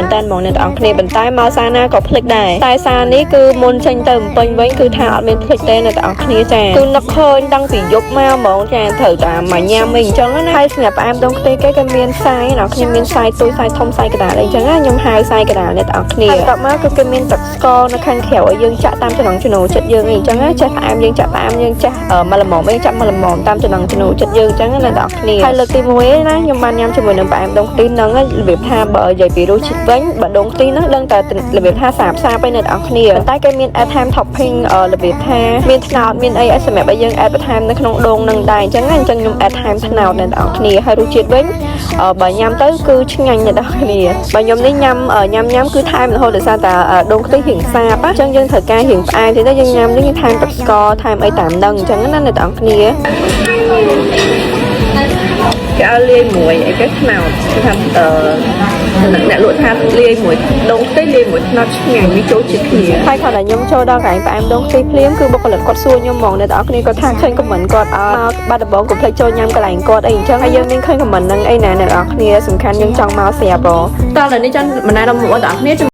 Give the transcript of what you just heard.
មែនតើហ្មងអ្នកទាំងអស់គ្នាប៉ុន្តែមកសាណាក៏ភ្លេចដែរតែសានេះគឺមុនចេញទៅបំពេញវិញគឺថាអត់មានភ្លេចទេអ្នកទាំងអស់គ្នាចាគឺនឹកឃើញតាំងពីយប់មកហ្មងចាត្រូវតែមកញ៉ាំអីអញ្ចឹងណាហើយសម្រាប់ផ្អែមដូងខ្ទិះគេគេមានសាយអ្នកខ្ញុំមានសាយទូចសាយធំសាយកដាលអីអញ្ចឹងណាខ្ញុំហៅសាយកដាលអ្នកទាំងអស់គ្នាហើយបន្ទាប់មកគឺគេមានទឹកស្ករនៅខាងក្រៅឲ្យយើងចាក់តាមចំណង់ចំណូលចិត្តយើងអីអញ្ចឹងណាចេះផ្អែមយើងចាក់ផ្អែមយើងចេះមកល្មមអីចាក់មកល្មមតាមចំណង់ចំណូលចិត្តយើងអញ្ចឹងណាអ្នកទាំងអស់គ្នាហើយលើកទី1ណាខ្ញុំបានញ៉ាំជាមួយនឹងផ្អែមដូងខ្ទិះហ្នឹងរបៀបថាបើនិយាយពីរសជាតិវិញបើដូងខ្ទិះហ្នឹងដឹងតែរបៀបថាសាបសាបឯអ្នកទាំងអស់គ្នាប៉ុន្តែគេមាន add ថែម topping របៀបថាមានត្នោតមានអីឲ្យសម្រាប់ឲ្យយើង add បន្ថែមនៅក្នុងដូងហ្នឹងដែរអញ្ចឹងណាអញ្ចឹងខ្ញុំ add ថែមត្នោតអ្នកទាំងអស់គ្នាហើយរសជាតិវិញបើញ៉ាំទៅគឺឆ្ងាញ់អ្នកទាំងអស់គ្នាបើខ្ញុំនេះញ៉ាំញ៉ាំញ៉ាំគឺថែមរហូតដោយសារតែដូងខ្ទិះរៀងសាបអញ្ចឹងយើងត្រូវការរៀងផ្អែមទៀតទៅយើងញ៉ាំនេះយើងថែមទឹកស្ករថែមអីតាមហ្នឹងអញ្ចឹងណាអ្នកទាំងអស់គ្នាគេឲ្យលាយមួយអីគេត្នោតគេថាអ្នកលក់ថាលាយមួយដូងខ្ទិះលាយមួយត្នោតឆ្ងាញ់វាចូលជាតិគ្នាហើយគ្រាន់តែខ្ញុំចូលដល់កន្លែងផ្អែមដូងខ្ទិះភ្លាមគឺបុគ្គលិកគាត់សួរខ្ញុំហ្មងអ្នកទាំងអស់គ្នាគាត់ថាឃើញ comment គាត់អត់មកបាត់ដំបងកុំភ្លេចចូលញ៉ាំកន្លែងគាត់អីអញ្ចឹងហើយយើងមានឃើញ comment ហ្នឹងអីណាអ្នកទាំងអស់គ្នាសំខាន់យើងចង់មកស្រាប់ហ៎តោះឥឡូវនេះចង់បណ្ណាដល់បងប្អូនទាំងអស់គ្នា។